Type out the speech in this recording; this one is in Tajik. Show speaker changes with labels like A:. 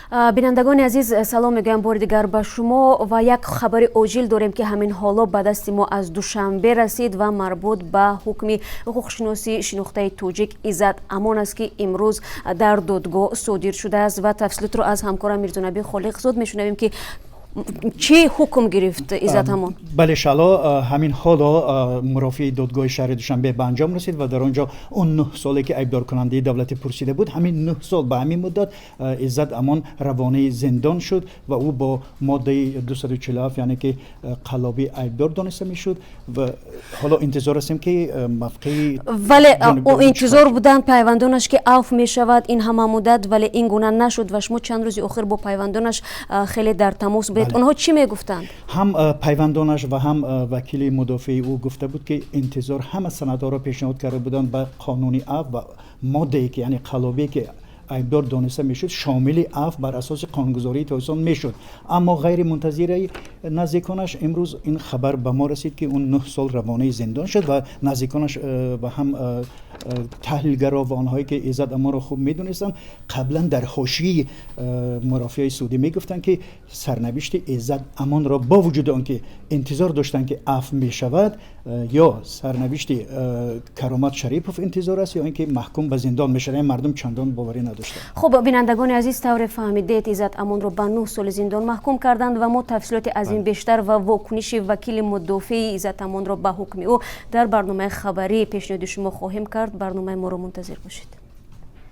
A: Бинандагони азиз, салом мегӯям бори дигар ба шумо ва як хабари оҷил дорем, ки ҳамин ҳоло ба дасти мо аз Душанбе расид ва марбут ба ҳукми ҳуқуқшиноси шинохтаи тоҷик Иззат Амон аст, ки имрӯз дар додгоҳ содир шудааст. Ва тафсилотро аз ҳамкорам Мирзонаби Холиқзод мешунавем, ки чӣ ҳукм гирифт Иззат Амон.
B: Бале, Шаъло, ҳамин ҳоло мурофиаи додгоҳи шаҳри Душанбе ба анҷом расид ва дар он ҷо он 9 соле, ки айбдоркунандаи давлатӣ пурсида буд, ҳамин 9 сол, ба ҳамин муддат Иззат Амон равонаи зиндон шуд ва ӯ бо моддаи 247, яъне ки қаллобӣ, айбдор дониста мешуд. Ва ҳоло интизор ҳастем, ки мавқеи
A: Вале интизор буданд пайвандонаш, ки афв мешавад ин ҳама муддат, вале ин гуна нашуд. Ва шумо чанд рӯзи охир бо пайвандонаш хеле дар тамос будед. Онҳо чӣ мегуфтанд?
B: Ҳам пайвандонаш ва ҳам вакили мудофеи ӯ гуфта буд, ки интизор, ҳама санадҳоро пешниҳод карда буданд ба қонуни афв ва моддае ки, яъне қаллобие ки айбдор дониста мешуд, шомили афв бар асоси қонунгузории Тоҷикистон мешуд. Аммо ғайримунтазираи наздиконаш имрӯз ин хабар ба мо расид, ки ӯ 9 сол равонаи зиндон шуд. Ва наздиконаш ва ҳам таҳлилгаро ва онҳое, ки Иззат Амонро хуб медонистанд, қаблан дар ҳошияи мурофиаи судӣ мегуфтанд, ки сарнавишти Иззат Амонро, бо вуҷуди он ки интизор доштанд, ки афв мешавад, ё сарнавишти Каромат Шарипов интизор аст, ё ин ки маҳкум ба зиндон мешавад. Мардум чандон боварӣ надоштанд.
A: Хуб, бинандагони азиз, тавре фаҳмидед, Иззат Амонро ба 9 соли зиндон маҳкум карданд ва мо тафсилоти аз ин бештар ва вокуниши вакили мудофеи Иззат Амонро ба ҳукми ӯ дар барномаи хабарӣ пешниҳоди шумо хоҳем кард. Барномаи моро мунтазир бошед.